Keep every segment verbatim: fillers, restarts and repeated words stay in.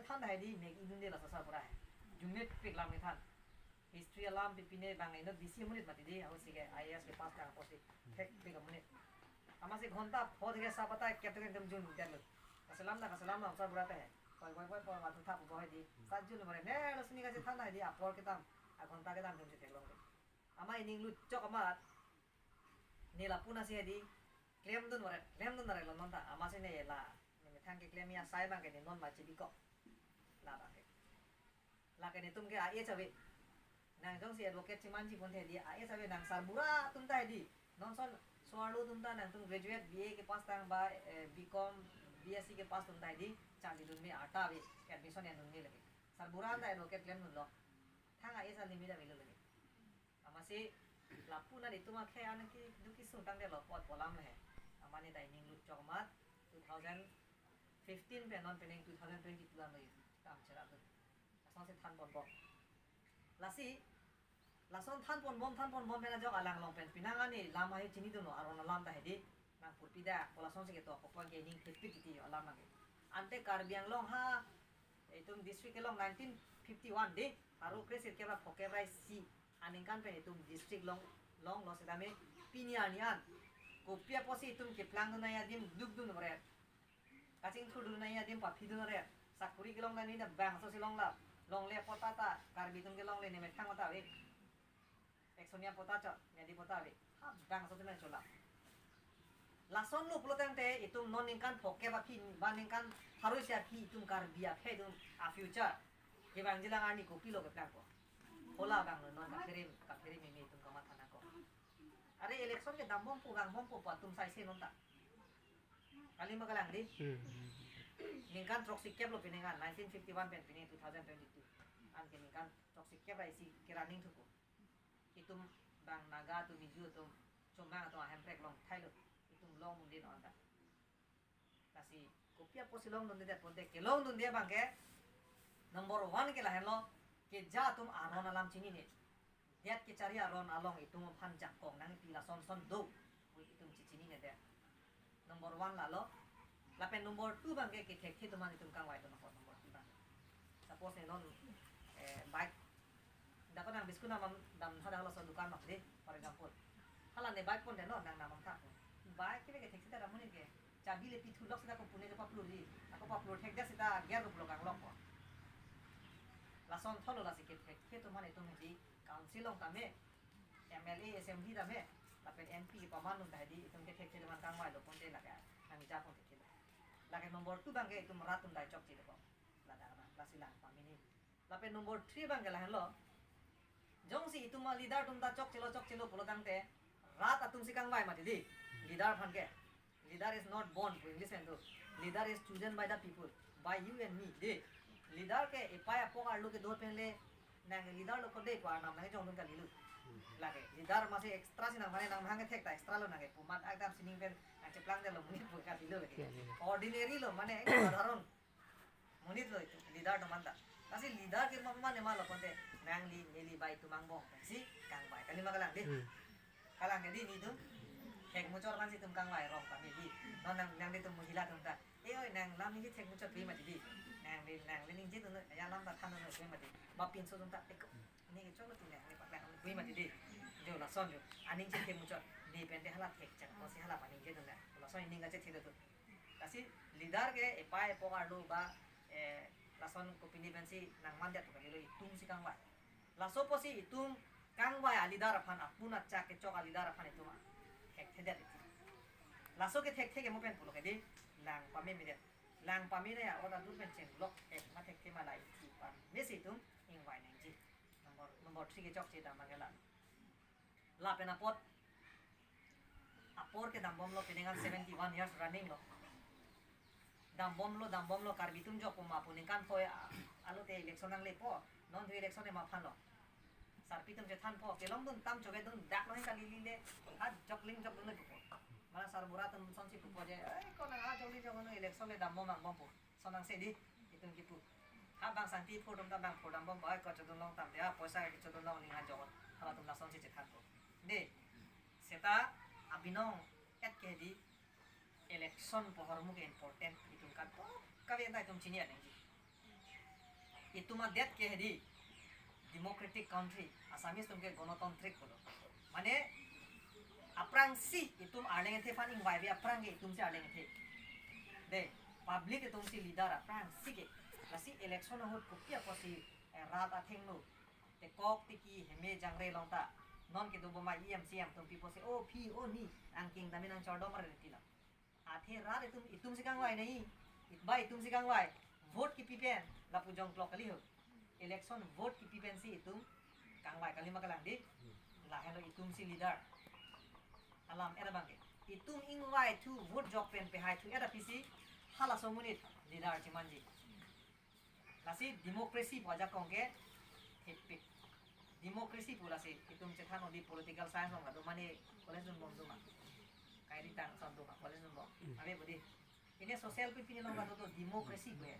Than dah di mek idun de la sasar pura hai. Jumit pik lam ni than. History alam pi pine bang inut bisi amonit mati di, ahut si ke I A S ke pass tang apotsi thekpik amonit. Amatsi ghonta pho thek ke sa patai kep thek ke jun dia lo. Kaselam na kaselam na sar pura te hai. Koi koi koi koi matu thap bo hai di. Sa jun mare ne lo sini kachethan hai di apor kedam. A ghonta kedam jun si theklong. Ama ining lut chok amat. Ne lapu nasi hai di. Klemdun mare, klemdun mare lo non ta. Amatsi ne la. Ne methang keklem asai bang ke ne non ma chibikok. La bang ke. Lake netum ke A S ave. Nang jongsi advocate chiman chiponte di A S ave nang sarbura atum ta di. Non son so-arlo atum ta nangtum graduate B A ke pass tang ba, eh, B Com, B S C ke pass atum ta di. Chang di dun me arta ave. Admission en dun me lake. Sarbura ta advocate klemdunlo. Thang A S alimit avelo lake. Amatsi lapu na itum akhei an keduk kesung tangte lo pot polam le. Amat ne ta ining lut chok amat two thousand fifteen pen non penang two thousand twenty-two an lo yu. Kam chera tu. Lasonsi than ponbom. Lasi, lason than ponbom, than ponbom pen ajok alang along pen penang ani lam ahi chinidunlo aron alam ta hai di. Nang purpi dak, pu lasonsi ketok, kopon ke ining thepik kiti yo alam lake. Ante Karbi Anglong ha, itum district kelong nineteen fifty-one di, pharo kre sirkep ra phokep ra isi, aningkan pen itum district long, longlo setame pini arni an. Kopi apotsi itum keplangdun nangji adim dukdun ret. Kachingthurdun nangji adim paphidun ret. Sakuri kelong nangji na bangso si longlap. Longle apot ta ta, Karbi atum kelongle ne methang ta ave. Eksonia apot ta chot, medi apot ta ave. Ha, bangso temen chola. Lasonlo pulo tangte itum non ningkan phokep aphi, ba ningkan pharo isi aphi itum Karbi akhei atum a future. Kevangji lang arni kopilo keplangpo. Hola bang lo non kaphere, kaphere meme itum kamatha nangkok. Are election kedambompo vangbompo pu atum saise non ta. Kali ma kalang di. Hmm. Ningkan throksikep lo peningkan nineteen fifty-one pen pini two thousand twenty-two. Anke ningkan throksikep ra isi kerunning thupo. Itum bang Naga atum, Miju atum, Chomang atum ahemprek long thailo. Itum longdunde non ta. Lasi kopi apotsi longdunde det ponte kelongdunde bang ke number one ke lahenlo, keja atum aron alam chinine. Det kechari aron along itum aphan jakong nangpi lason son do. Itum chichinine det. Number one lalo. Lapen number two bang ke kethekthe atum an itum kangvai atum apot number two bang. Suppose ne non, eh, bike. Dapat nang biscuit namam dam thada halaso dukan mak de, for example. Hala ne bike pon de non nang namam tha. Bike ke kethekthe ta amonit ke. Chabi le pithu lok seta kopune ke paplur di. Ako paplur thekdet seta gear koplo kanglokpo. Lason thotlo lasi kethekthe atum an itum di council along tame, M L A assembly tame, lapen M P paman atum ta di itum kethekthe atum an kangvailo ponte lake nangja ponte thelo. Lake number two bang ke itum rat atum ta chokche lo. Ladak na, lasi lang pamini. Lapen number three bang ke lahenlo. Jongsi itum aleader atum ta chokchelo chokchelo pulo tangte rat atum si kangvai mati di. Leader aphan ke. Leader is not born pu English pen tu. Leader is chosen by the people, by you and me di. Leader ke epai apok arlo kedo pen le nang leader lo kode ko arnam nang jongdun kalilu. Lake leader amatsi extra si nang mane nang mahang kethek ta extra lo nang ke pumat akdam sining pen nang cheplangdetlo monit pu kalilu lake. Iya, iya. Ordinary lo mane ek sadharon monit lo itum, leader atum an ta. Lasi leader ke ma mane ma lo ponte nangli neli bai itum angbong si kangvai. Kali ma kalang di. Hmm. Kalang ke di netum. Thekmuchot aphan si itum kangvai rong kami di. Non nang, nangli itum mohila atum ta. Eh oi nang lam ningje thekmuchot pi mati di. Nangli, nangli ningjedun ya lam ta thandun pi mati. Ba pinso atum ta. Eko. Ne kechoklo tu ne, ne paklang pi mati di. Jo lason jo. Aningje thekmuchot. Ne pente hala thekchak. Kosi hala pa ningjedun na. Lason ining kachethe do tu. Lasi leader ke epai apok arlo ba, eh, lason kopine pensi nangmandet pu kalilo, itum si kangvai. Laso apotsi itum kangvai aleader aphan, apun achak kechok aleader aphan itum thekthedet iti. Laso kethekthe ke mo pen pulo ke di lang pamemedet. Lang pamene ya ot adur pen chenglok ek ma thekthe ma la ithi pamesi itum ingvai nangji. Number, number three kechokche dam ke la. Lapen apot apor kedambomlo, penang an seventy-one years running lo. Dambomlo, dambomlo, Karbi atum jokpo ma pu ningkan koi a-, alote election nanglepo, non thu election ema aphanlo. Sarpi atum chethanpo, kelongdun tam chovedun dak lo hin kali lile, ha jokling jokdun le pupo. Mala sarbura atum sonsi pupo je, "Eh, ko nang ha jokling jokdun election le dambom angbompo." Sonang se di, itum kipu. Ha bang sangti phur atum ta bang phur dambom ba ko chodun long tangte, ha poisa ke chodun long ning ha jokot. Halatum lasonsi chethanpo. De, seta abinong et ke di election pu ahormu ke important itum kan to kave ta itum chini anengji. Itum adet ke hedi democratic country, Assamese atum ke gonotantrik pulo. Mane aphrangsi itum arleng ethe aphan ingvaive aphrang ke itumsi arleng ethe. De, public itumsi leader aphrangsi ke. Lasi election ahut kopi apotsi, eh, rat athengno, tekok tiki heme jangre along ta. Non kedo boma E M C M atum pi apotsi, "O phi, o ni, angking dami nangchordom re," tila. Athe rat itum, itumsi kangvai nai. It bai itumsi kangvai. Vote kipi pen lapu jongklok kali ho. Election vote kipi pensi itum kangvai kali ma kalang di. Lahenlo itumsi leader. Alam era abangke. Itum ingvaithu vote jok pen pehaithu era pisi halaso amonit leader chimanji. Lasi democracy pu ajakong ke thepik. Democracy pu lasi itum chethan odi political science along kado mane college dunbom do ma. Kairi tang son do ma college dunbom. Hmm. Ave bodi. Ini social pi pini along kado do democracy pu he.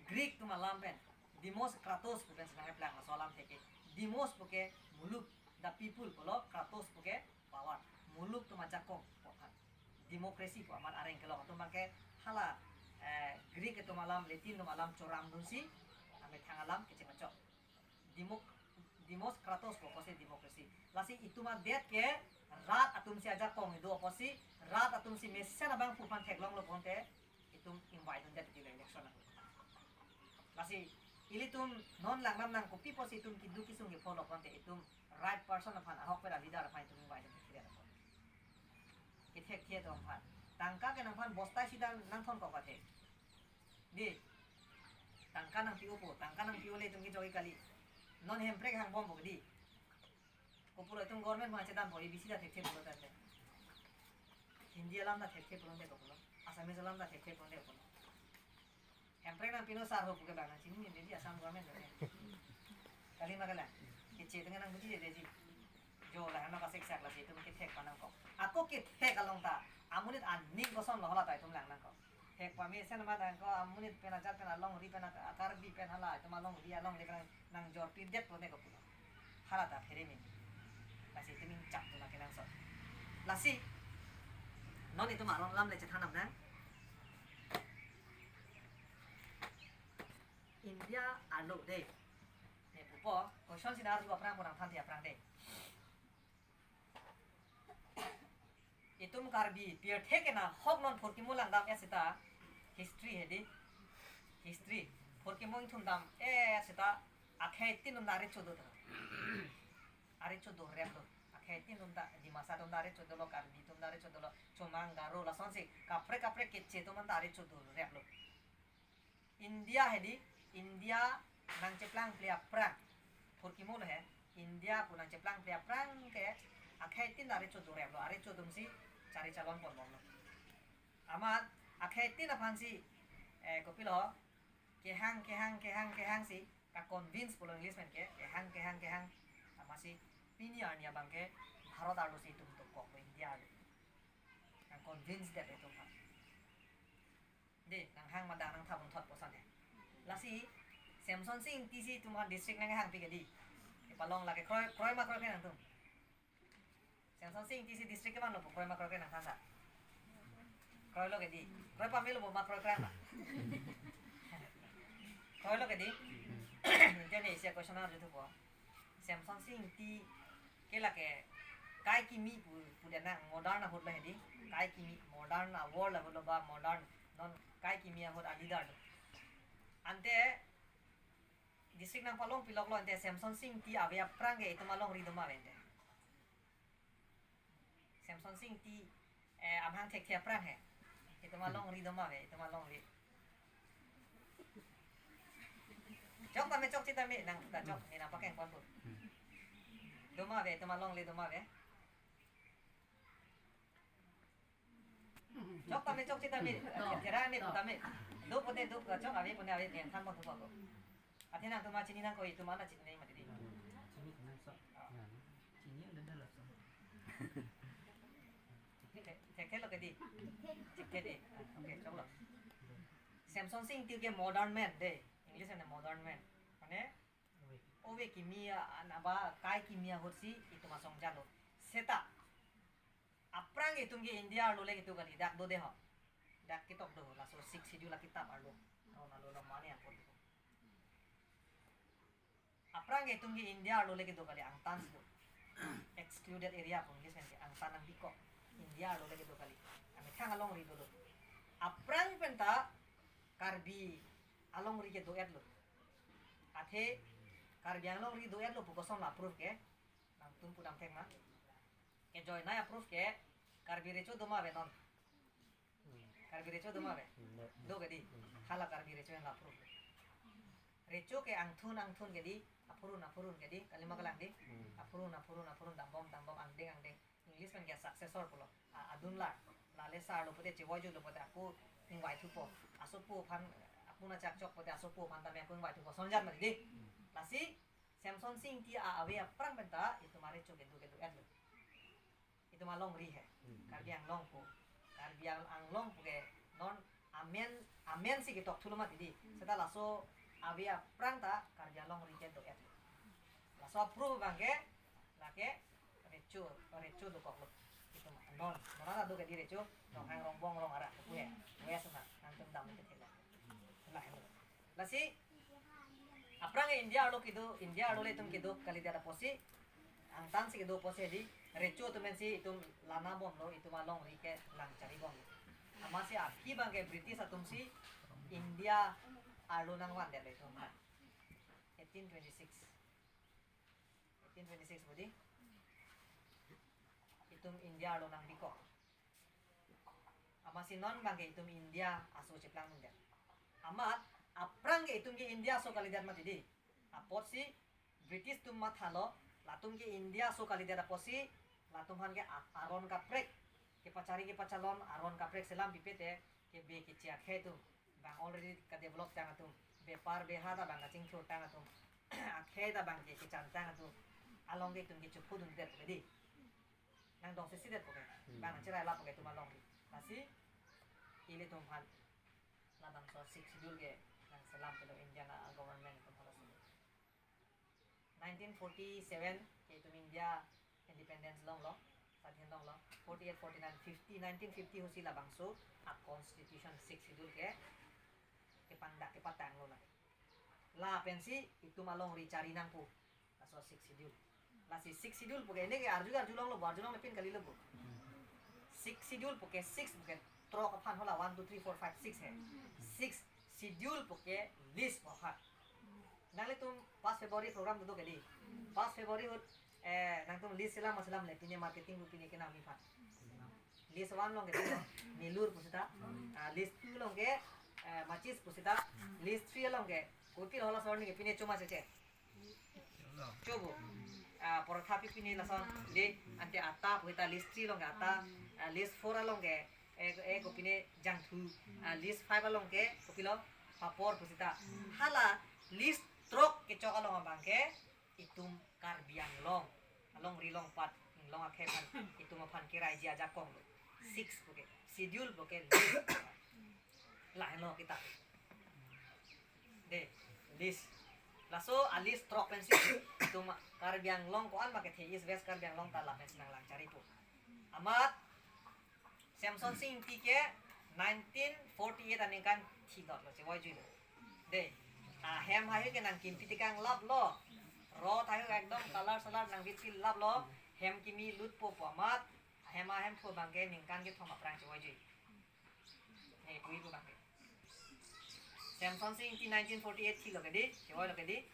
Greek atum alam pen. Demos kratos pu pen senang plak laso alam theke. Demos pu ke muluk, the people pulo, kratos pu ke power. Muluk atum ajakong pu aphan. Democracy pu amat areng kelok atum abangke hala, eh, Greek atum alam, Latin atum alam choramdunsi amethang alam kecheng achok. Demo-, demos kratos pu apotsi democracy. Lasi itum adet ke rat atumsi ajakong kedo apotsi, rat atumsi mesen abangphu aphan theklonglo pulote itum ingvaidundet tilo election ahut. Lasi ilitum non langdam nang, kopi apotsi itum keduk kesung ke follow pulote itum right person aphan, ahokpet aleader aphan itum ingvaidun kethekthedet apot. Kethekthedetlo aphan. Tangka ke nangphan bosta isi ta nangthonkok athe. Di. Tangka nangpi-o pu, tangka nangpi-o le itum kejok kali. Non Hemprek hangbompo di. Kopulo itum government aphan chedampo, A B C ta thekthe pulo tangte. Hindi alam ta thekthe pulote kopulo. Assamese alam ta thekthe pulote kopulo. Hemprek nangpinon sar ho pu ke bang nangchinine di Assam government lo. Kali ma kalang. Keche atum nangbujideji. Jo la hano kasik sak lasi itum kethek pa nangkok. Ako kethek along ta amonit aning kosonlo hala ta itum lang nangkok. Thek pamesen ma nangkok, amonit pen ajat pen alongri pen ak-, Karbi pen hala itum alongri alongle pen nangjorpidet pulote kopulo. Hala ta phere me. Lasi itum ingchap tu lake nangso. Lasi non itum aron alam le chethan nang. India arlo de. Ne pupo, question si arju aphrang pu nangthan ti aphrang de. Itum Karbi pirthe ke nahok non phurkimo langdam-et seta history hedi. History. Phurkimo ingthum dam-et seta akhei tin atum ta ari chodo ta. Ari chodo replo. Akhei tin atum ta, Dimasa atum ta ari chodolo, Karbi atum ta ari chodolo, Chomang, Garo lasonsi kaprek kaprek keche atum ta ari chodo replo. India hedi, India nangcheplangple aphrang. Phurkimo lo he, India pu nangcheplangple aphrang ke akhei tin ari chodo replo, ari chodomsi chari chalon ponbomlo. Amat akhei tin aphansi, eh, kopilo, kehang, kehang, kehang, kehangsi, ka-convince pulo English pen ke, kehang, kehang, kehang. Amatsi pini arni abangke Bharat arlosi itum dokoklo, India arlo. Nang-convince det itum aphan. De, nanghang madang nangthabun thot posan he. Lasi, Semsonsing Ingti si itum aphan district nanghangpi ke di. Kepalong lake kroi, kroi ma kroikre nangtum. Semsonsing Ingti si district kevanlo pu kroi ma kroikre nangthan ta. Kroilo ke di. Kroi pamelo pu ma kroikre ma. Kroilo ke di. Inte ne isi a-question arjuthupo. Semsonsing Ingti ke lake kai kimi pu, pu dia nang modern ahut lo hedi. Kai kimi modern a-world ahut lo ba modern non kai kimi ahut a-leader lo. Ante district nangpalongpiloklo ante Semsonsing Ingti ave aphrang ke itum alongri doma ave ante. Semsonsing Ingti, eh, amahang thekthe aphrang he. Itum alongri doma ave, itum alongri. Chok tame, chok chetame, nang ta chok, ne nangpakeng ponpo. Doma ave, itum alongle doma ave. Chok tame, chok chetame, thera ne pu tame. Do pute do, chok ave pune ave, ne than ponthupo. Athe nangtum ma chini nangkok, itum ma na chinine mati di. Chini nangso. Chini anda dalam so. Thek-, thekthe lo ke di. Thekthe di. Ah, okay, choklo. Semsonsing Ingti ke modern man de. English pen modern man. Mane ove kimi a-, anaba kai kimi ahutsi itum asong jalo. Seta aphrang itum ke India arlo le itum kali dak do de ho. Dak ketok do ho, laso Sixth Schedule akitap arlo. Aron arlo lo mane apor do. Aphrang ke itum ke India arlo le kedo kali, angtan si do. Excluded area pu English pen ke angtan nangpikok. India arlo le kedo kali. Amethang alongri dolo. Aphrang penta Karbi alongri kedo-etlo. Athe Karbi Anglong ri do-etlo pu koson la approve ke? Nangtum pudam thek ma. Kejoinei approve ke Karbi Recho do ma ave non? Karbi Recho do ma ave? Hmm, no. Do ke dei? Hmm. Hala Karbi Recho yang la approve. Recho ke angthun angthun ke dei, aphurun aphurun ke dei, kalima kalang dei. Hmm. Aphurun aphurun aphurun, dambom dambom, angdeng angdeng. English pen ke successor pulo. A, adun la, lale sar lo pote, chevoi jut lo pote, ako ingvai thupo. Asopo aphan, ako na chak chok pote, asopo aphan tame ako ingvai thupo. Sonjat mati dei. Hmm. Lasi, Semsonsing Ingti a-ave aphrang penta, itum arecho kedo kedo-etlo. Itum alongri he. Hmm. Karbi Anglong pu. Karbi Ang-, Anglong pu ke non amen, amen si ketok thulo mati dei. Hmm. Seta laso ave aphrang ta Karbi Anglong ri kedo-etlo. Laso approve abang ke, lake Recho, Recho dokoklo. Itum non, non ada do ke dei Recho, Ronghang, Rongbong, Rong Arak, pu he. West na, nangtum dam ke thela. Lah, hello. Lasi, aphrang India arlo kedo, India arlo le itum kedo kalidet apotsi, angtan si kedo apotsi dei, Recho atum pensi itum lana bomlo, itum alongri kelang chari bomlo. Amatsi aphi abang ke British atum si India arlo nangvandetlo itum. Eighteen twenty-six. Eighteen twenty-six pu dei. Itum India arlo nangpikok. Amatsi non abang ke itum India aso cheplang dundet. Amat aphrang ke itum ke India aso kalidet mati dei. Apotsi British atum mathalo, latum ke India aso kalidet apotsi, latum aphan ke a-, aron kaprek, kepachari kepachalon aron kaprek selam pipe te, kebe keche akhei atum, bang already kadevelop tang atum, bepar beha ta bang kachingthur tang atum, akhei ta bang ke kechan tang atum, along ke itum ke chepho dundet pu ke dei. Nangdong sisi det pu ke. Hmm. Bang nangcherai lap pu ke itum alongri. Lasi, ilitum aphan labangso Sixth Schedule ke nangselam pilo Indian a-government itum hala si. Nineteen forty-seven ke itum India independence longlo, swadhin longlo. Forty-eight, forty-nine, fifty, nineteen fifty ahutsi labangso a-constitution Sixth Schedule ke kepangdak kepatanglo la. Lapensi itum alongri chari nangpo. Laso Sixth Schedule. Lasi Sixth Schedule pu ke, neke arju arjulonglo bo, arjulongle pin kalilo bo. Sixth Schedule pu ke, six pu ke throk aphan, hala one, two, three, four, five, six he. Sixth Schedule pu ke list pu aphan. Nanglitum past February program do ke dei. Past February ahut, eh, nangtum list selam ma selamle, pine marketing pu pine kenam aphan. List one along ke nelur pu seta. Ah, list two along ke, eh, machis pu seta. List three along ke kopi lo, hala sorni ke pine choma cheche. Chobo. Ah, porotha pi pine lason dei, ante atta pu seta, list three along ke atta. Ah, list four along ke, eh, eh, kopine jangthu. Ah, list five along ke kopilo, papor pu seta. Hala list throk kechok along abang ke itum Karbi Anglong alongri longpat, Inglong akhei aphan, itum aphan keraiji ajakong lo. Six pu ke, schedule pu ke list. Lahenlo kita. Dei, list. Laso a-list throk pensi itum Karbi Anglong ko-an ma kethe, East West Karbi Anglong ta lapensi nanglang charipo. Amat Semsonsing Ingti ke nineteen forty-eight aningkan thidotlo, chevoi juilo. Dei, ahem haihui ke nangkimpi tekang laplo. Rot haihui ekdom color salar nangvitpi laplo. Hem kimi lutpo pu amat, ahem ahemphu abang ke ningkan kethom aphrang chevoi jui. Neihui pu abang ke. Semsonsing Ingti nineteen forty-eight thilo ke dei, chevoilo ke dei.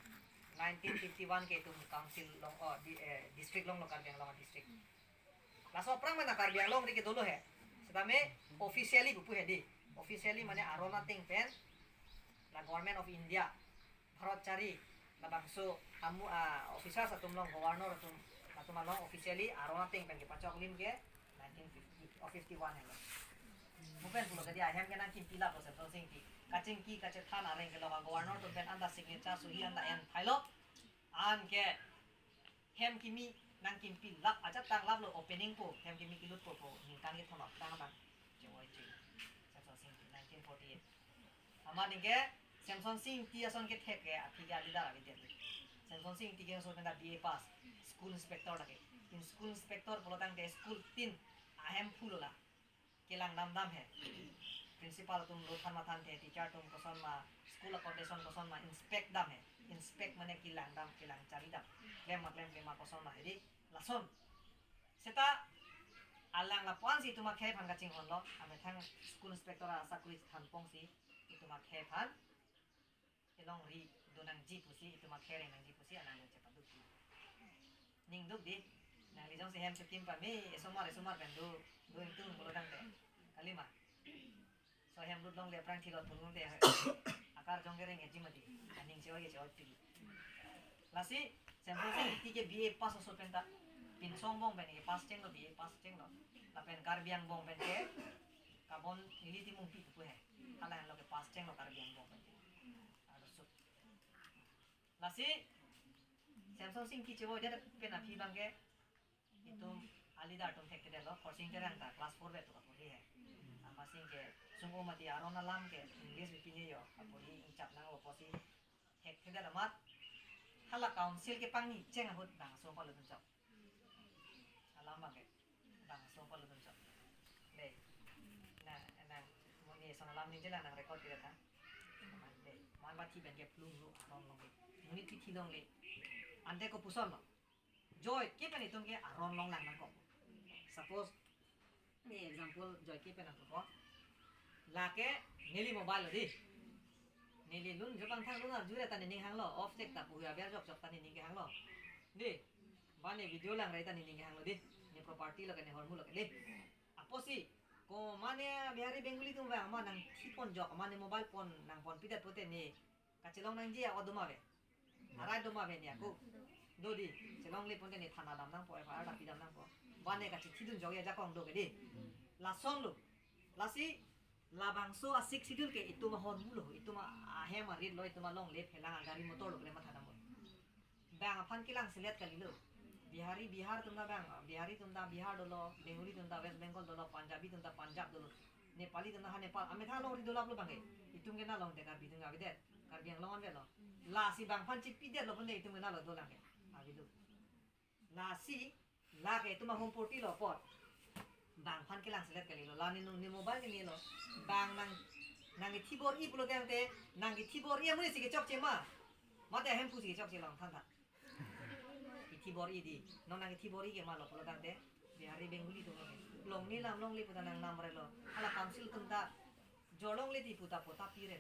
Nineteen fifty-one ke itum council long, oh, di, eh, district longlo, Karbi Anglong district. Laso aphrang mena Karbi Anglong ri ke dolo he. Setame officially pupu he dei. Officially mane aron ateng pen la Government of India, Bharat chari, labangso amu, ah, officers atum along, governor atum, atum along officially aron ateng pen kepachok lim ke nineteen fifty, oh, fifty-one helo. Mo pen pulo ke dei ahem ke nangkimpi laplo Semsonsing Ingti. Kachingki kachethan areng ke lo, governor atum pen anta signature sohi anta en thailo. Anke hem kimi nangkimpi lap, ajat tang laplo, opening po, hem kimi kilutpo pu ningkan kethom aphrang abang chevoi jui. Semsonsing Ingti, nineteen forty-eight. Amat aningke Semsonsing Ingti ason kethek ke aphi ke alida avi det. Semsonsing Ingti ke ason penta B A pass, school inspector lake. In school inspector pulo tangte school tin ahemphu lo la. Kelang damdam he. Principal atum lo than mathan the, teacher atum koson ma school a condition koson ma inspect dam he. Inspect mane kelang dam, kelang chari dam. Klem ma klem, klem ma koson ma hedi. Lason. Seta alang lapuansi itum akhei aphan kachinghonlo. Amethang school inspector asakri thanpongsi itum akhei aphan kelongri do nangji pusi, itum akhei reng nangji pusi alang lo chepaduk. Ning duk di. Nangli jongsi hem chekim pame, esomar esomar pen do, do ingtung pulo tangte. Kalima. So hem lut longle aphrang thilot pulung te. Akar jong kereng eji mati. Aning chewai chewai pi. Lasi, Semprong Sing Ingti ke B A pass oso penta. Pinsong angbong pen ke pass chenglo, B A pass chenglo. Lapen Karbi angbong pen ke kabon ili ti mungpi kepu he. Hala henlo ke pass chenglo Karbi angbong pen ke. Ado suk. Lasi, Semprong Sing Ingti chevoidet pen aphi abang ke itum alida atum thekthedetlo, Khorsing Terang ta class four vet to kapuri he. Amatsi ke sung-o mati aron alam ke English bi pine yo, kapuri ingchap nanglo pusi thekthedet amat hala council kepangni cheng ahut bangso palutun chok. Alam abang ke bangso palutun chok. Dei. Na, na, mo ni son alam ni jela nang record kira ta. Dei. Man ba thi pen ke plung lo, aron longle. Monit thi thi longle. Ante kopusonlo. Joike pen itum ke aron longlang nangkok. Suppose, ni example, joike pen nangkok. Lake neli mobile lo di. Neli lun jopang thang lun arjure ta nening hanglo. Off chek ta puhui aber jok jok ta nening ke hanglo. Di. Ba ne video langre ta nening ke hanglo di. Ne property lo ke ne hormu lo ke di. Apotsi. Ko mane Bihari Bengali atum vang ma nangthipon jok, mane mobile pon nangponpidet pute ne kachelong nangji a-ot do ma ave. Arai do ma ave ni ako. Do di, chelongle pon ke ne thana dam nangpo, F I R ta pidam nangpo. Ba ne kachethidun jok ajakong do ke di. Lasonlo. Lasi labangso a-Sixth Schedule ke itum ahormu lo, itum a-, ahem arit lo, itum alongle phelang agari motor lo kle matha damlo. Bang aphan kelang selet kalilo. Bihari Bihar atum ta bang, Bihari atum ta Bihar dolo, Bengali atum ta West Bengal dolo, Punjabi atum ta Punjab dolo. Nepali atum ta ha Nepal, amethang alongri dolaplo abang ke. Itum ke nalong te Karbi atum ke avedet. Karbi Anglong anvetlo. Lasi bang aphan chipidetlo pon te itum ke nalo dolang ke. Avelo. Lasi, lake itum ahormu porti lo apot. Bang aphan kelang selet kalilo. La ne nung ne mobile ke nelo. Bang nang, nangkethi bor-i pulo tangte, nangkethi bor-i amonit si kechokche ma. Mate ahemphu si kechokche long than tha. Kethi bor-i di. Non nangkethi bor-i ke ma lo pulo tangte. Bihari Bengali atum lo ke. Longle lam longle pu ta nang nam relo. Hala council atum ta jor longle ti pu ta pota pire.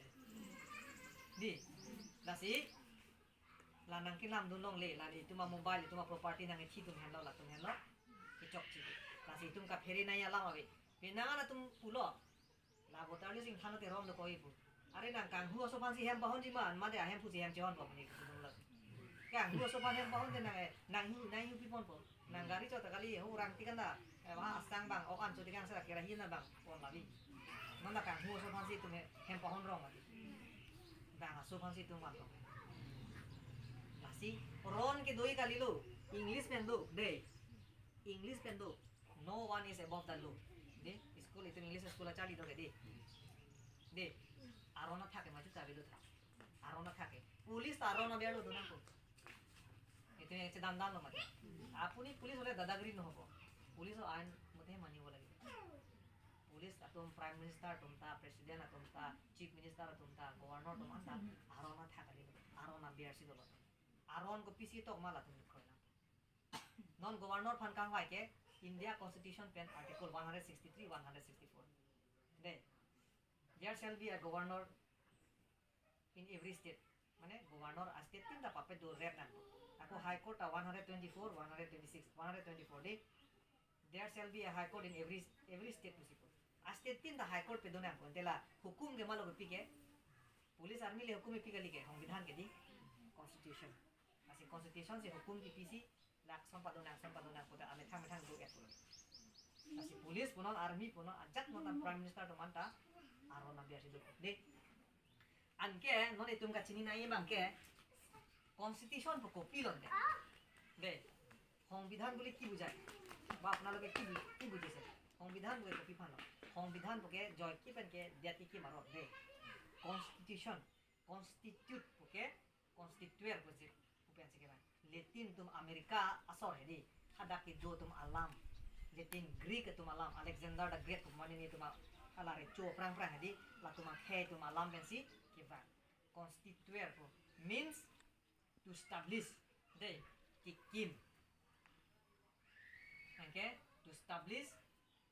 Di. Lasi. La nangkelamdun longle, la itum a-mobile, itum a-property nangkethidun henlo, latum henlo. Kechokche. Lasi itum kaphere nangji alam ave. Penang an atum pulo. La voter list ingthan te rong dokok-i pu. Are nang kanghu aso aphan si hem pahonji ma, mate ahemphu si hem chehonpo ni kudum lo. Kanghu aso aphan hem pahon te nang, eh, nanghu, nanghu piponpo. Nang gari chot kali, hu rang tikan da. Eh, wah asang bang, ok an chot tikan sa kira hina bang, pon labi. Mane kanghu aso aphan si itum hem pahon rong labi. Bang aso aphan si itum van rong. Lasi, ron kedo-i kalilo, English pen do, dei. English pen do. No one is above the law. Dei, school itum English school achali do ke dei. Dei, aron athak ke maju ta avelo tha. Aron athak ke. Police ta aron aber lo do nangkok. Itum chedam damlo mati. Apuni police hole dadagiri no hobo. Police o ain mote manibo lagibo. Police atum, Prime Minister atum ta, President atum ta, Chief Minister atum ta, Governor atum anta aron athak kali. Aron aber si dolo. Aron kopisi tok ma latum kroilang. Non Governor aphan kangvai ke India Constitution pen Article one hundred sixty-three, one hundred sixty-four. Dei. There shall be a governor in every state. Mane Governor a-state tin ta pape do rep nang. Ako High Court ta one hundred twenty-four, one hundred twenty-six, one hundred twenty-four dei. There shall be a High Court in every, every state pusi pu. A-state tin ta High Court pe do nangpo. Ante la hukum ke ma lo kepi ke. Police army le hukum kepi kali ke. Songbidhan ke dei. Constitution. Lasi Constitution si hukum kepisi, la ason pado nang, ason pado nang, pu ta amethang methang do-et pulo. Lasi police punon, army punon, ajat non ta Prime Minister atum anta aron aber si do. Dei. Anke, non itum kachini nangji abang ke, Constitution pu kopilo dei. Dei. Songbidhan bole ki bujai? Ba apnaloke ki bu-, ki bujise? Songbidhan bole kopi aphanlo? Songbidhan pu ke joike pen kedet kekim aron dei. Constitution, constitute pu ke, constituere pu si, pu pensi kevang. Latin atum America asor hedi. Hadak kedo atum alam. Latin Greek atum alam. Alexander the Great pu mane ni atum a-, hala recho aphrang aphrang hedi. Latum akhei atum alam pensi kevang. Constituere ko means to establish, de, kekim. Anke to establish,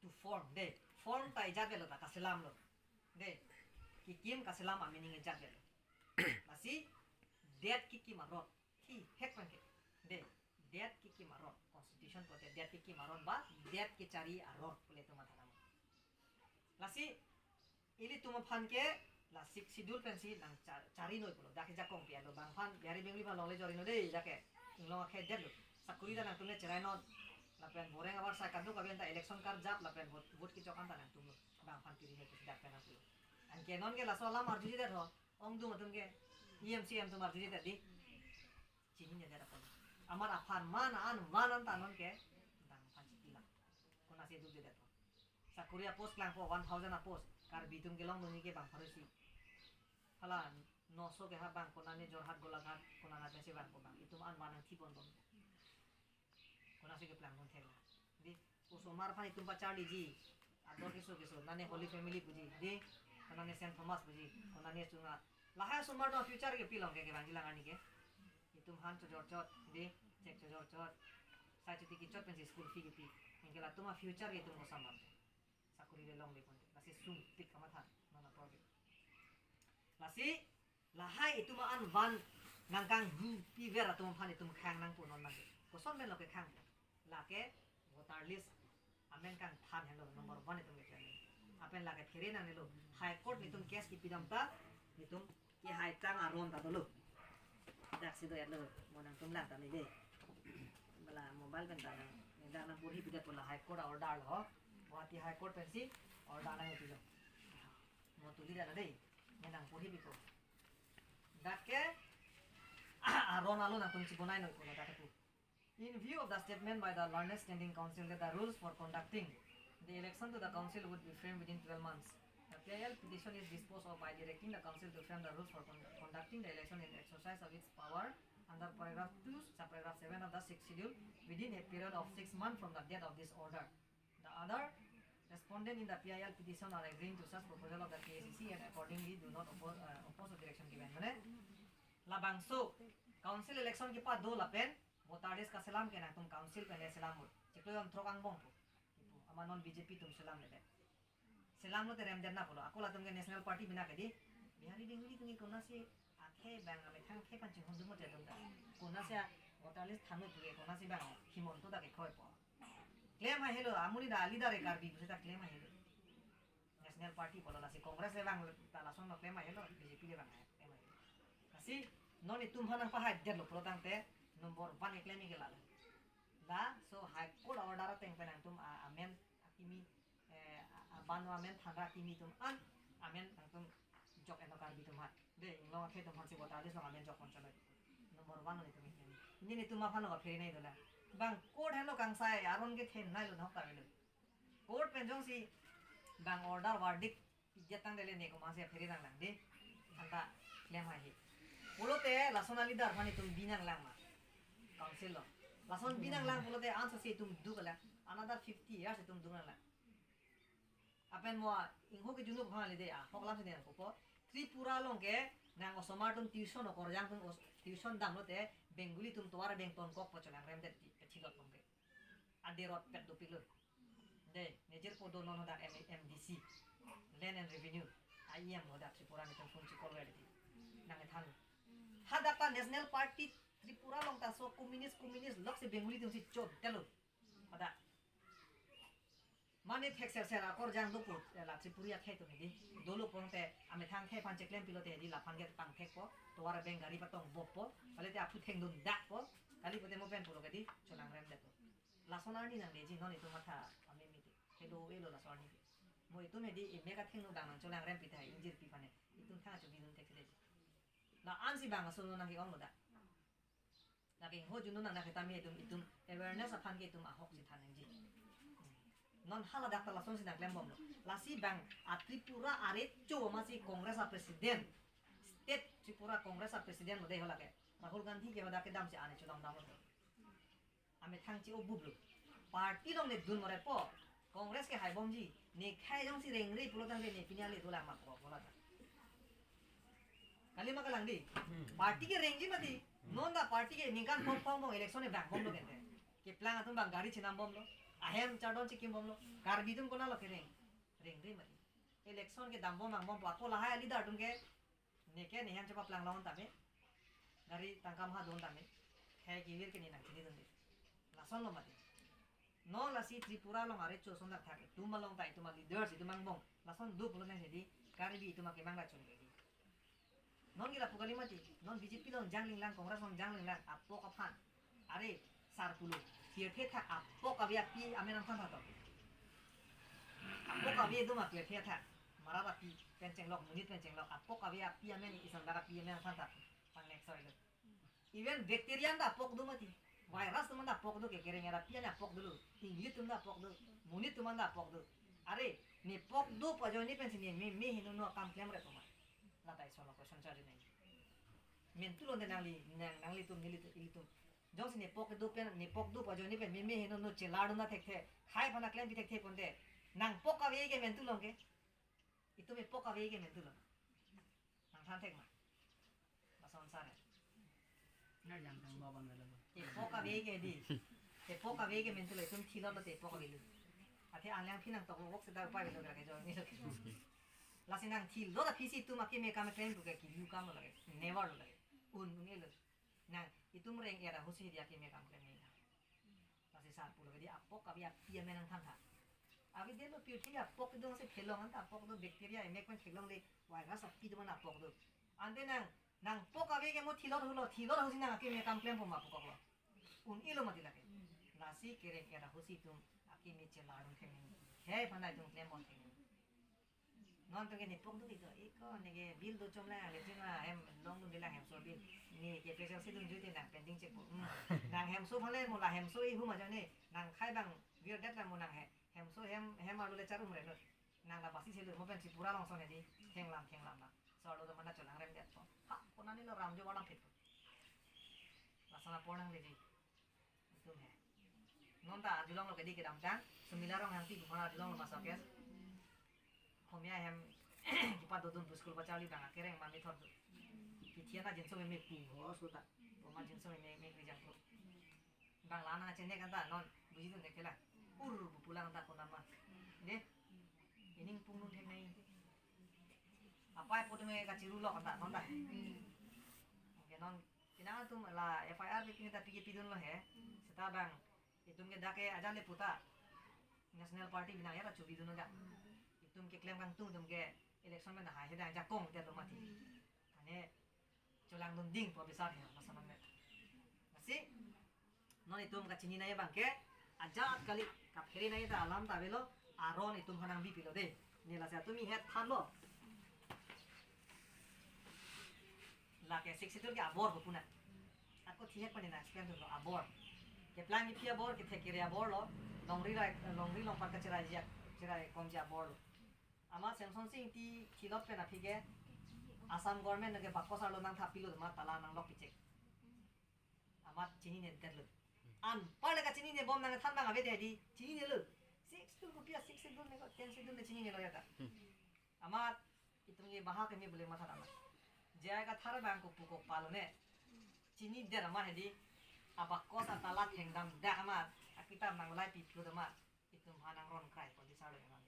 to form, de. Form ta ejat avelo, ta kaselamlo, de. Kekim kaselam a-meaning ejat avelo. Lasi det kekim arot, thihek anke, de, det kekim arot, constitution pulote det kekim arot ba det kechari arot pu ilitum matha nang. Lasi ilitum aphan ke la Sixth Schedule pensi nang cha-, chari noi pulo. Dak jakong pi alo, bang aphan Bihari Bengali aphan longle chori noi de, jake inglong akhei detlo. Sakuri ta nangtum le cherai non. Lapen boreng abar sai kaduk aben ta election karjap lapen vote, vote kechok an ta nangtumlo. Bang aphan kiri he pusi dak pen nangtumlo. Anke non ke laso alam arjuji det ho. Ongdung atum ke E M C M atum arjuji det di. Chinine det apot. Amat aphan man an van an ta non ke bang aphan chipi lang. Konatsi duk det ho. Sakuri a-post klangpo, one thousand a-post. Karbi atum kelongdunji ke bang pharo isi. Hala noso ke ha bang, konane Jorhat, Golaghat, konane pensi bang ko bang. Itum an van nangthipon bom. Konatsi keplang pon thek la. Di, osomar aphan itum pacharliji. Ador keso keso, nane Holy Family puji, di, konane Saint Thomas puji, konane chunga. Lahai osomar atum future ke pi long ke, kevangji lang arni ke. Itum han chojor chot, di, chek chojor chot. Sai choti kechot pensi school fee kepi. Anke latum a-future ke itum koson bang. Sakuri le longle ponte. Lasi sungpik kamatha, non apor ke. Lasi lahai itum an van nangkanghupiver atum aphan itum khang nangpo non nang. Koson pen lo kekhang? Lake voter list amen kangthan henlo number one itum keklem. Lapen lake phere nangnelo. High Court netum case kepi dam ta netum kehai tang aron ta dolo. Daksi do-etlo, mo nangtum lang ta nede. Bala mobile pen ta nang, ne dak nangporhi pidet pu la High Court a-order lo. Guwahati High Court pensi order nangpilo. Mo tuli dala de, ne nangporhi piko. Dak ke aron alo nangtum chibonai noi ko dak ke pu. In view of the statement by the Learned Standing Council that the rules for conducting the election to the council would be framed within twelve months, the P I L petition is disposed of by directing the council to frame the rules for con-, conducting the election in exercise of its power under paragraph two, subparagraph seven of the Sixth Schedule within a period of six months from the date of this order. The other respondent in the P I L petition are agreeing to such proposal of the K A C C and accordingly do not oppose, uh, oppose objection given. Mane, labangso council election kepado lapen voter list kaselam ke nangtum council pen le selam mo. Chiklo jon throk angbong pu. Ipu, amat non B J P atum selamledet. Selamlote remdet na pulo. Ako latum ke National Party bina ke di. Bihari Bengali atum ke konatsi akhei bang amethang akhei aphan chinghon dun mo te atum ta. Konatsi a-voter list than noi pu ke konatsi bang Himanta ta kekroi po. Klem hahelo, amonit a-leader e Karbi pusi ta klem hahelo. National Party pulo, lasi Congress le bang ta lason lo klem hahelo, B J P le bang klem hahelo. Lasi non itum aphan nangpahai detlo pulo tangte number one keklem ke la. Laso High Court order ateng pen nangtum a-, amen akimi, eh, a-, a-, ban amen thanra akimi atum an amen nangtum jok-etlo Karbi atum aphan. De, inglong akhei atum aphansi voter list along amen jok pon chalo. Number one netum ini. Ini netum aphan lo phere nai dola. Bang court henlo kangsai aron kethenei lo, nahok ta avelo. Court pen jongsi bang order verdict pidet tangte le ne komatsi phere nanglang de. Anta klem haihe. Pulote lason a-leader aphan itum bi nanglang ma. Council lo. Lason bi nanglang pulote ansose itum duk lang. Another fifty years itum duk nanglang. Lapen mo ingho kejunuk aphan le de, ahok alamsi nangpupo. Tripura along ke nang osomar atum tuition okorjang atum os-, tuition damlote Bengali atum tovar abeng tonkokpo, cholangremdet di, kethilot along ke. Aderot pet dopiklo. De, nejirpo do non hadak M-, M D C, Land and Revenue, I E M hadak Tripura netum phone si call ware di. Nangkethan. Hadak ta National Party Tripura along ta so communist, communist loksi Bengali atumsi chodetlo. Hadak. Mane thekserser akorjang dopo, eh, la Tripuri akhei atum hedi. Dolo pulote amethang akhei aphan cheklem pilote hedi laphan ke pangthekpo. Tovar abeng gari patong boppo. Kalite aphu thengdun dakpo. Kali pote mo pen pulo ke di cholangremdetpo. Lason arni nangleji non itum matha amemiti. Helo elo lason arni. Mo itum hedi ime kathengno dang nang cholangrem pithai ingjirpi aphan he. Itum thang achu bidun thekleji. La-ansi bang aso nangke-onglo dak. Lake ho junun nang nangketami itum, itum awareness aphan ke itum ahoksi than nangji. Non haladak ta lasonsi nangklembomlo. Lasi bang a-Tripura arecho amatsi Congress a-president, State Tripura Congress a-president lo de ho lake. Rahul Gandhi ke hadak kedamsi ane chudam damlo. Amethang chi-obuplo. Party along ne dun morepo. Congress ke haibomji. Ne khei jongsi rengre pulo tangte ne pini ale dolang ma pro bola ta. Kali ma kalang di. Party ke rengji mati. Non ta party ke ningkan phong phong bong election e bang bomlo kente. Keplang atum bang gari chinam bomlo. Ahem chardon chikim bomlo. Karbi atum konatlo kereng. Rengre mati. Election ke dam bom bang bom ako lahai a-leader atum ke. Neke nehem chepaplanglo tame. Gari tangka maha don tame. Khei kevir ke ne nangchinidunde. Lasonlo mati. Non lasi Tripura along arecho ason thakthak itum along ta itum a-leaders itum angbong. Lason do pulo nang sedi Karbi itum akemang rachun ke di. Non ke lapu kali mati. Non B J P along janglinglang, Congress along janglinglang. Apok aphan. Are, sar pulo. Thirthe thak apok ave api amen nangthan thak to. Apok ave do ma thirthe thak. Marat api pen chenglok, monit pen chenglok. Apok ave api amen isan dak api amen nangthan thak. Pang next soilo. Even bacteria ta apok do mati. Virus atum ta apok do ke kereng era pian apok dolo. Inglit atum ta apok do. Monit atum ta apok do. Are, ne pok do pu ajoine pensi ne meme heno no akam klemre pu ma. Lata isono question charge nai. Mentu lonte nangli, nang, nanglitum, nelitum, ilitum. Jongsi ne pok do pen, ne pok do pu ajoine pen meme heno no chelar dun thekthe. Khei aphan klem pi thekthe ponte. Nang pok ave ke mentu long ke. Itum epok ave ke mentu long. Nangthan thek ma. Lason sare. Nang jang tang babang lalo. Epok ave ke di. Epok ave ke mentu lo, itum thilot lote epok avelo. Athe alang phi nangtok wok seta upai avelo ke jo ni lo. Lasi nangthilot aphisi itum akeme kam klem pu ke kilu kam lo lake. Never lo lake. Un un elo. Nang itum reng era husi dia akeme kam klem ni. Lasi sar pulo ke di apok ave api amen nangthan thak. Avedetlo pirthe apok do si thelong anta apok do bacteria emek pen thelongle virus api do mana apok do. Ante nang nang pok ave ke mo thilot hulo thilot husi nang akeme kam klem pu ma pukoklo. Un-elo mati lake. Lasi kereng era husi itum akeme chelar dun thek nang. Khei aphan itum klem bon thek nang. Non atum ke ne pok do kito, iko neke bill do chom lang, latrine ma hem long dun lang hemso bill. Ne ke P H L C dun juti nang pending check po. Hmm. Nang hemso aphan le mo la hemso ihum ajoine, nang khei bang virdetlo mo nang he. Hemso hem hem arlo le charum re no. Nang la basi selo mo pen Tripura along ason hedi. Thenglam thenglam na. So arlo do mana cholang remdet po. Ha, konatlo ram jo walang phit po. Lason apor nangleji. Itum he. Non ta arjulonglo ke di kedamtang. Sumila Ronghangpi pu aphan arjulonglo ma so ke. Homya hem kipat dodun pu school pacharli bang akereng ma methot do. Pithiana jinso meme pu ho so ta. Oma jinso meme me rijang pu. Bang lana chene kan ta non buji dun thek la. Ur bu pulang ta konat ma. De. Ining pung nun thek nai. Apai po atum ke kachirulo kan ta non ta. Oke non. Pinang atum la F I R bikin ta piki pidunlo he. Seta bang itum ke dak ke aja le puta. National Party binang ya ta chubidun ga. Itum ke klem kangtung itum ke election pen hai he dak jakong te lo mati. Ane cholang dun ding pu bisar he masa man. Lasi non itum kachini nai bang ke ajat kali kaphere nai ta alam ta avelo aron itum hanang bipilo de. Ne lasi atum ihet thanlo. Lake Sixth Schedule ke abor ko puna. Ako thihet pani na explain lo abor. Keplang iphi abor, kethek kere abor lo. Longri rai longri longpat kacherai jia cherai kom jia abor lo. Ama Semsonsing Ingti thilot pen aphi ke Assam government ke bakos arlo nangthap pilo ma tala nanglok pichek. Amat chinine detlo. Anpar le kachinine bom nangthan bang ave de di. Chininelo. Sixth Schedule kopi a Sixth Schedule ne ko Tenth Schedule ne chininelo ya ta. Amat itum ke bahak ke me bule matha tama. Jai kathar bang ko puko palo ne. Chinidet amat hedi. Abakos atala thengdam dak amat. Akitap nanglai pi plo amat. Itum aphan nangron krai pon di salo nang.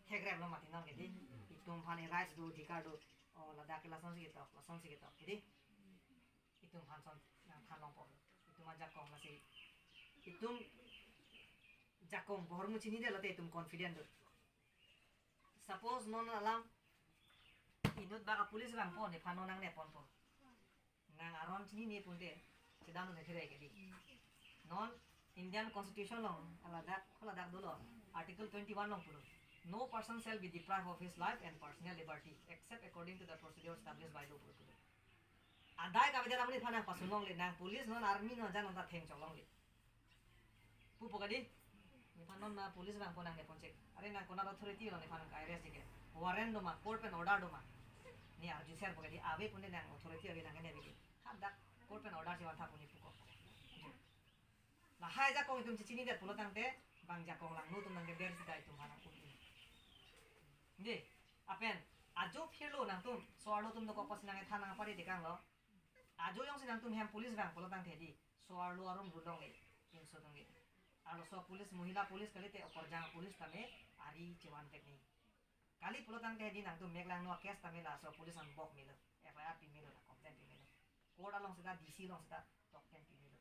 Thekrem lo mati nang ke di. Itum aphan rights do, adhikar do. O ladak ke lasonsi ketok, lasonsi ketok. Jadi itum aphan son nangthan longpo. Itum ajakong lasi. Itum jakong bohor mu chinidetlo te itum confident do. Suppose non alam inut baka police bang pon, iphan non nangne ponpo. Nang aron chinine ponte, chedam ne khere ke di. Non Indian Constitution along, aladak, aladak dolo, Article twenty-one along pulo. No person shall be deprived of his life and personal liberty except according to the procedure established by law pulo. Adai kavedet amonit aphan nangpasun longle, nang police non army non jan non ta theng chok longle. Pupo kadi? Nephan non ma police bang pon nangne ponchek. Are nang konat authority lo nephan nang arrest ke. Warrant do ma, court pen order do ma. Ne arju serpo kadi, ave pon nang authority ave nang ne ave. Hadak court pen order si vantha pon ne puko. Lahai jakong itum chechinidet pulo tangte, bang jakong langno atum nangkeder sida itum aphan nang un-e. Nde, apen, Ajo phirlo nangtum, so-arlo atum dokok apotsi nangkethan nangpari dekanglo. Ajo jongsi nangtum hem police vang pulo tangte di, so-arlo arum rulong le, pinso atum ke. Arloso police, mohila police kalite okorjang police tame ari chevan pet ni. Kali pulo tangte di nangtum mek langno case tame laso police an bok melo, F I R pi melo, complaint pi melo. Court along seta, D C along seta, token pi melo.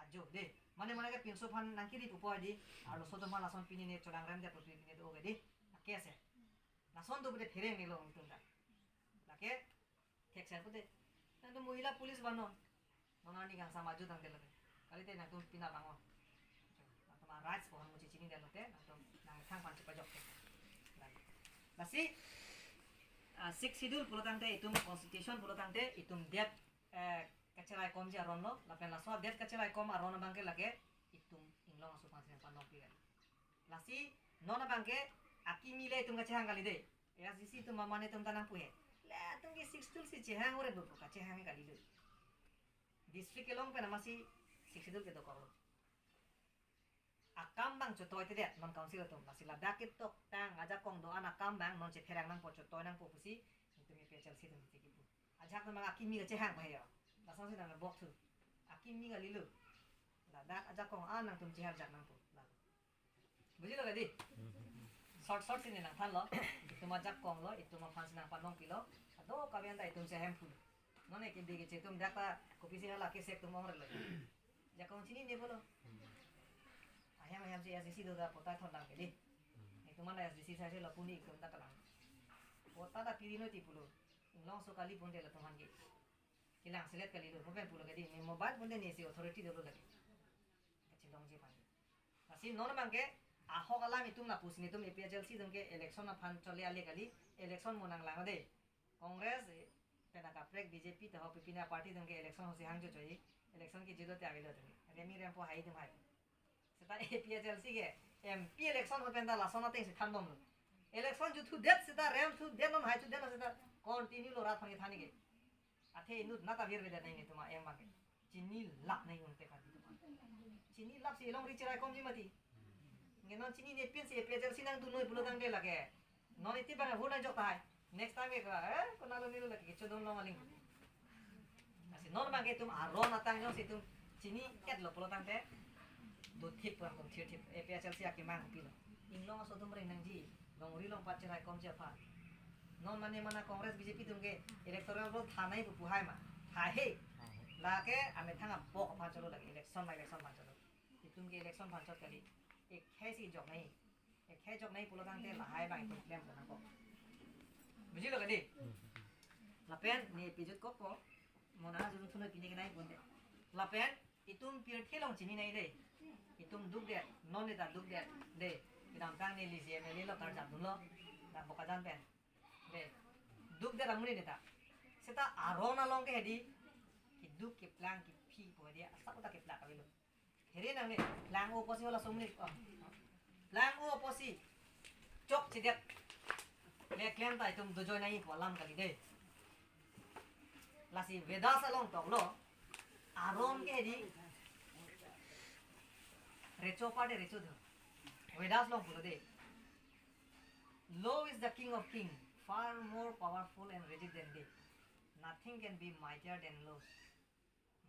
Ajo de, mane mane ke pinso aphan nangkiri pupo di, arloso atum aphan lason pini ne cholang rem de pu pini do ke di, case. Lason do bude phereng nilo nangtum ta. Lake, thekser pute. Nangtum mohila police vannon. Non arni kangsam ajo tangte lake. Kalite nangtum pina vannon. Nangtum a rights aphan muchini detlote, nangtum nangthang aphan chepajok te. Lasi, ah, Sixth Schedule pulo tangte itum constitution pulo tangte itum det, eh, kacheraikomji aron lo, lapen laso det kacheraikom aron abang ke lake itum inglong aso aphansi nangpanongpi kali. Lasi non abang ke akimi le itum kachehang kali de. S D C atum mane atum ta nangpu he. Latum ke Sixth Schedule si chehang ore pu kachehang kali lo. District kelong pen amatsi Sixth Schedule kedokok lo. Akam abang chotoi te det non council atum. Lasi ladak ketoktang ajakong do-an akam abang non chepherang nangpo, chotoi nangpo pusi itum A P H L C atum tiki pu. Ajahak abang akimi kachehang pa he yo. Lasonsi nang bok thu. Akimi kali lo. Ladak ajakong an nangtum cheharjak nangpo. Lalu. Bujilo kadi? Short short si ne nangthanlo. Itum ajakong lo, itum aphansi nangpanongpilo. Kadokave anta itum si ahemphu lo. Non ke dei keche atum dak ta kopisi hala kesek atum ong relo. Jakong chinine pulo. Ahem ahem si S D C do ta patta thondang ke dei. Itum anta S D C sai si lapu ni itum ta kalang. Patta ta piri noi ti pulo. Inglong aso kali pon de latum aphan ke. Kelang selet kali lo. Mo pen pulo kadi, ne mobile pon de ne si authority dolo lake. Kachelongji aphan. Lasi non abang ke ahok alam itum lapusi netum A P H L C atum ke election aphan chole ale kali, election mo nanglang de. Congress, eh, pen akaprek B J P ta ho pipine party atum ke election hosi hang chochoi, election ke jilo te avelo atum. Remi rempo hai atum hai. Seta A P H L C ke M P election ho pen ta lason ateng si thanbomlo. Election juthu det seta rem thu det non hai thu det non seta continue lo rat aphan ke thani ke. Athe inut nat avirvedet nai netum a-em abang ke. Chinilap nai un te kadi atum. Chinilap si elongri cheraikomji mati. Nge non chininepin si A P H L C nangdun noi pulo tangte lake. Non iti abang vote nangjok tahai. Next time ke ka, eh, konatlo nilo lake kechodun long aling. Lasi non abang ke itum aron atang jongsi itum chini-etlo pulo tangte. Dothip pu nangtum thirthip. A P H L C akemang kopilo. Inglong aso atum reng nangji. Longri longpat cheraikomji aphan. Non mane mane Congress B J P atum ke electoral roll tha nai pu pu hai ma. Tha he. Lake amethang abok aphan cholo lake election ma election aphan cholo. Itum ke election aphan chot kali. Ekhei si jok nai. Ekhei jok nai pulo tangte lahai abang itum klem pon nangkok. Bujilo kadi? Lapen ne pijut kokpo. Mo nang jun thunoi pine kenai pon de. Lapen itum pirthe along chini nai de. Itum dukdet, non ne ta dukdet de. Kedamtang neli C M L A lo karjap dunlo. Dak Bokajan pen. De. Dukdet amonit ne ta. Seta aron along ke hedi. Keduk keplang kephi pu hedi. Asap ta keplak avelo. Here nangne, plang-o apotsi hala somni. Oh. Plang-o apotsi chokchedet. Le klem ta itum dojoi nai pu alam kali de. Lasi Vedas along toklo. Aron ke di. Recho apar de recho do. Vedas along pulo de. Law is the king of king, far more powerful and rigid than day. Nothing can be mightier than law,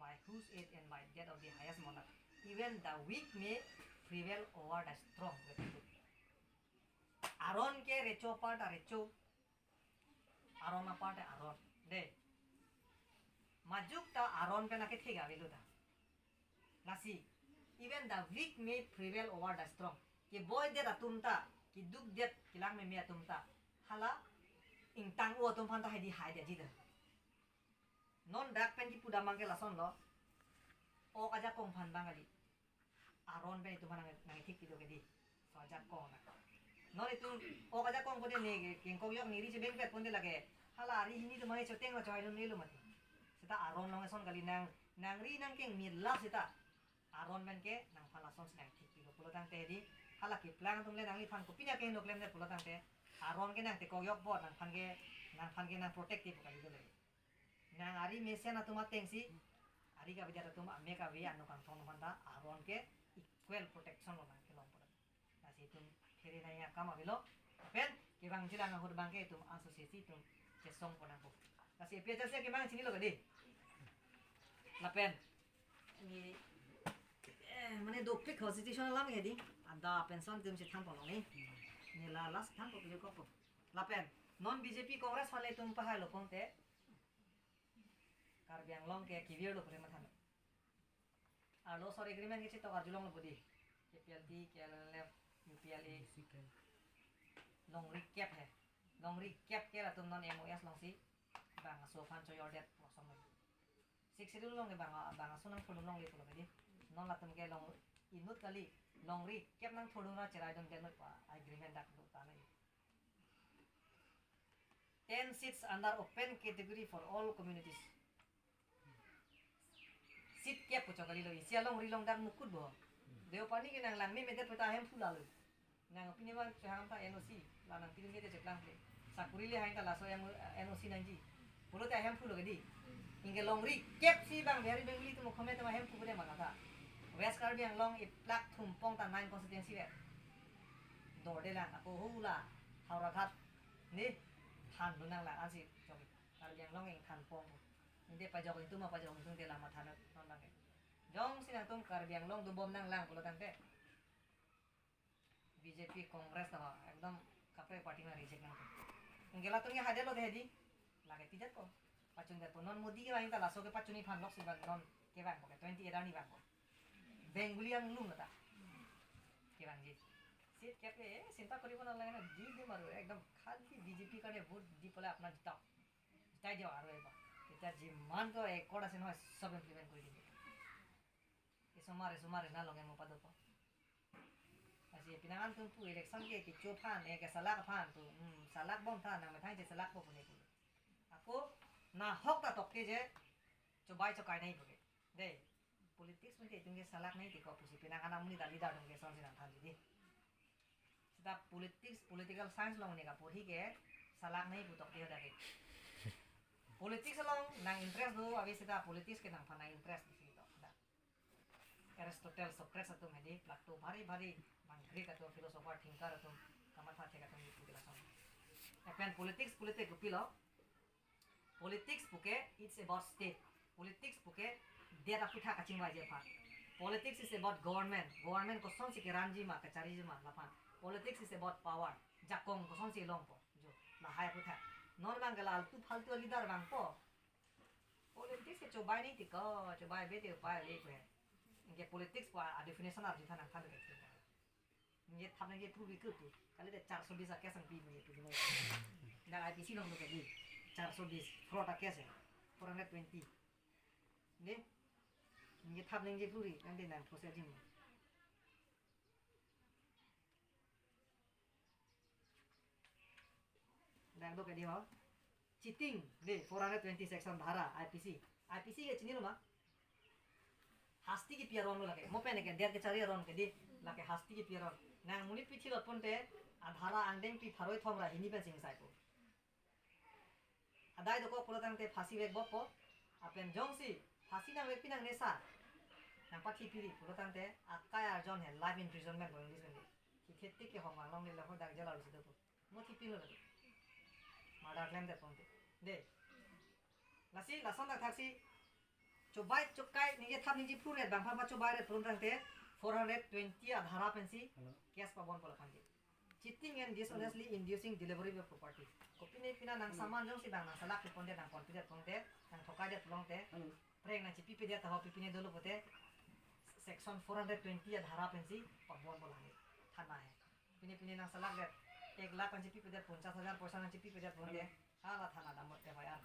by whose aid and by that of the highest monarch, even the weak may prevail over the strong. Aron ke recho apar ta recho, aron apar ta aron. De. Majok ta aron pen akethek avelo ta. Lasi, even the weak may prevail over the strong. Keboidet atum ta, kedukdet kelang meme atum ta. Hala, ingtang-o atum aphan ta hedi haidetji ta. Non dak pen kipu damang ke lasonlo. Ok ajakong aphan abang kali. Aron pen itum aphan nang, nangthik pido ke di. So ajakong na. Non itum ok ajakong pute ne kengkok yok ne ri chebengpet pute lake. Hala ari hini atum mane choteng lo choi lo nelo mati. Seta aron along eson kali nang, nangri nangkeng milap seta. Aron pen ke nangphan lasonsi nangthik pilo pulo tangte di. Hala keplang atum le nangliphan kopine akeheno klemdet pulo tangte. Aron ke nangtekok yokpo nangphan ke, nangphan ke nang protect ti pu kali do le. Nang ari mesen atum atengsi, ari kavedet atum amek ave ano kangthong atum aphan ta aron ke equal protection lo nangkelong pura. Lasi itum phere nai akam avelo. Pen Kevang jilang ahut abangke itum association itum chesong ponangpo. Lasi A P H L C kevang chinilo kadi. Lapen ini, eh, mane dopik constitution alam ke di. Ada pension itum chethan ponlo ni. Neli la last thanpo pili kopo. Lapen non B J P Congress hale itum pahai lo pon te. Karbi Anglong ke kevir lo pure mathan. Arlo sor agreement kechetok arjulonglo budi. K P L T, K L N L F, U P L A. Longri kep he. Longri kep ke latum non M O S alongsi bang aso aphan choyordet lason lo. Sixth Schedule along ke bang, bang aso nangtholong longle pulo kadi. Non latum ke long inut kali. Longri kep nangtholong ra cherai dundetnoi pu agreement dak do ta nai. Ten seats under open category for all communities. Seat kep pu chok kalilo, isi alongri along dak mukut bo. Deopani ke nanglang memedet pu ta ahemphu lalo. Nang pini bang chehang ta N O C, la nang pini ke cheklang ple. Sakuri le hang ta laso M-, N O C nangji. Pulote ahemphu lo kadi. Anke longri kep si bang Bihari Bengali atum mukhome atum ahemphu pu de mana ta. West Karbi Anglong iplak thumpong ta nine constituency le. Dorde lang ako hula Howraghat ni thandun nanglang ansi chok. Karbi Anglong ingthan pong. Inde pajok ingtung ma pajok ingtungte la matha non abangke. Jongsi nangtum Karbi Anglong dobom nanglang pulo tangte B J P Congress ta ekdom kaprek party ma reject nangtum. Anke latum ke hadelo de hedi. Lake pidetpo. Pachundetpo non Modi kevang ta laso kepachun-i aphan lok si bang non kevangpo ke twenty-eight arni vangpo. Bengali anglum ta. Kevangji. Seat kep ke, eh, chinta koribo nalage na, di di maru, ekdom khali B J P karne vote di pole apna jitao. Jitai diyo aro eba. Kita jiman ko accord ase nohoi sob implement kori dibo. Isomar, isomar na longe mo padopo. Lasi pinangan atum pu election ke kecho aphan, eh, kesalak aphan pu, hmm, salak bom tha, nangmethang chesalakpo pu ne pu. Ako nahok ta tok ke je, chobai chokai nangji pu ke. Dei, politics pu ke itum ke salak nangji ti ko pusi pinangan amonit ta leader atum ke sonsi nangthanji di. Seta politics, political science along ne kaporhi ke salak nangji pu tok ke hadak ke. Politics along nang interest do, ave seta politics ke nangphan nang interest di si tok hadak. Aristotle, Socrates atum hedi, Plato, bhari bhari bang Greek atum philosopher, thinker atum kamatha thek atum ipu ke lason. Lapen politics, politics kopilo. Politics pu ke it's about state. Politics pu ke det aphuthak kachingvai ji aphan. Politics is about government. Government kosonsi keranji ma, kachariji ma laphan. Politics is about power. Jakong kosonsi longpo. Jo, lahai aphuthak. Non abangke la altu faltu leader vangpo. Politics ke chobai nangji ti ko, chobai ave te upai ave ko he. Anke politics pu a definition arjutha nangthan ke. Ningje thap ningje phru ri ke tu. Kali de charso bis a case nangpi ningje tu. Dak I P C along lo ke di. Charso bis, fraud a case he. Four hundred twenty. Ne? Ningje thap ningje phru ri, kan de nang process jim. Dak do ke di ho. Cheating, de, four hundred twenty section dhara, I P C. I P C ke chinilo ma? Hasti kipi aron lo lake. Mo pen ke det kechari aron ke di, lake hasti kipi aron. Nang monit pi thilot ponte, adhara angdeng pi pharo thom ra hini pensi ingsaipo. Adai dokok pulo tangte phasi vekbompo. Lapen jongsi phasi nangvekpi nangne sa, nangpathi piri pulo tangte akai arjon he, life imprisonment ko English pen di. Hithetik ke hong anglong ni laho dak jail arlo si dopo. Mo thipilo lagi. Murder claim det ponte. De. Lasi lason dak thaksi chobai chokai ningje thap ningje phru ret bang pha chobai ret pron tangte four hundred twenty adhara pensi Hello. Case pabompo laphan ke. Cheating and dishonestly inducing delivery of property. Kopine pina nang Hello. Saman jongsi bang nang salak pi ponte, nang ponpi det ponte, nang thokai det ponte. Hello. Prank nang chipi pe det taho pipine dolo pote section four hundred twenty adhara pensi pabompo lagi. Thana he. Pine pine nang salak det. Ek lakh nang chipi pe det, ponchas hajar poisa nang chipi pe det ponte. Hala thana dam F I R.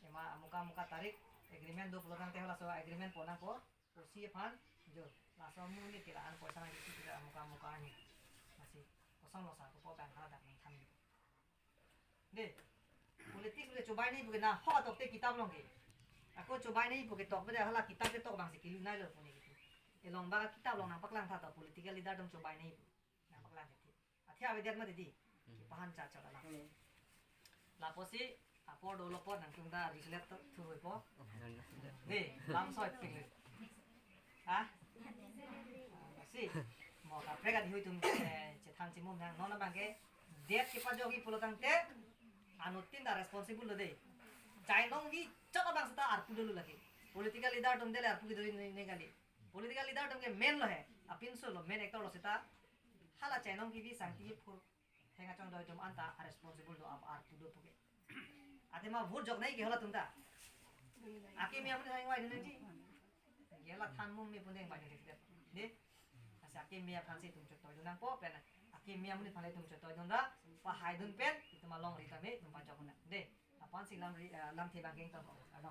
Ema amuka amuka tarik agreement do pulo tangte hala so agreement ponangpo. O C aphan jo. Laso amonit ke la-an poisa nang chipi pe det amuka amuka ahin. Lasi kosonlo sa kopo bang hala dak nangthan. De. Politics pu ke chobai nangji pu ke nahok atok te kitap along ke. Ako chobai nangji pu ke tok pe de hala kitap ketok bangsi kilu nailo pu ne kitu. Elong bang kitap along nangpaklang tha to political leader atum chobai nangji pu. Nangpaklang ke ti. Athi avedet mati di. Hmm. Kipahan cha cha la. Hmm. Lapusi apor dolo apor nangtum ta arjuselet to thuvoipo. Hmm. Di, lam soi pik. Ha? Si. Mo kaprek adhihui atum, eh, chethan chimum nang non abangke Death kepajokji pulo tangte anuttin ta responsible lo dei. Chainong vi chot abang seta arpu dolo lake. Political leader atum dele arpu kedo ne, ne kali. Political leader atum ke main lo he. Apinso lo, main actor lo seta. Hala chainong kevi, sangti kephur, theng achongdoi atum anta responsible lo, ap arpu do puke. Athema vote joknei ke halatum ta. Akimi amonit thang ingvai dun nangji. Gela than mum me pun deng bai dun dek. Dei. Lasi akimi aphansi itum chotoi dun nangpo pen. Akimi amonit aphan itum chotoi dun ra, pahai dun pen itum alongri tame itum pajok nang. Dei. Aphansi lamri, eh, lamthe bang keng ton. Ano.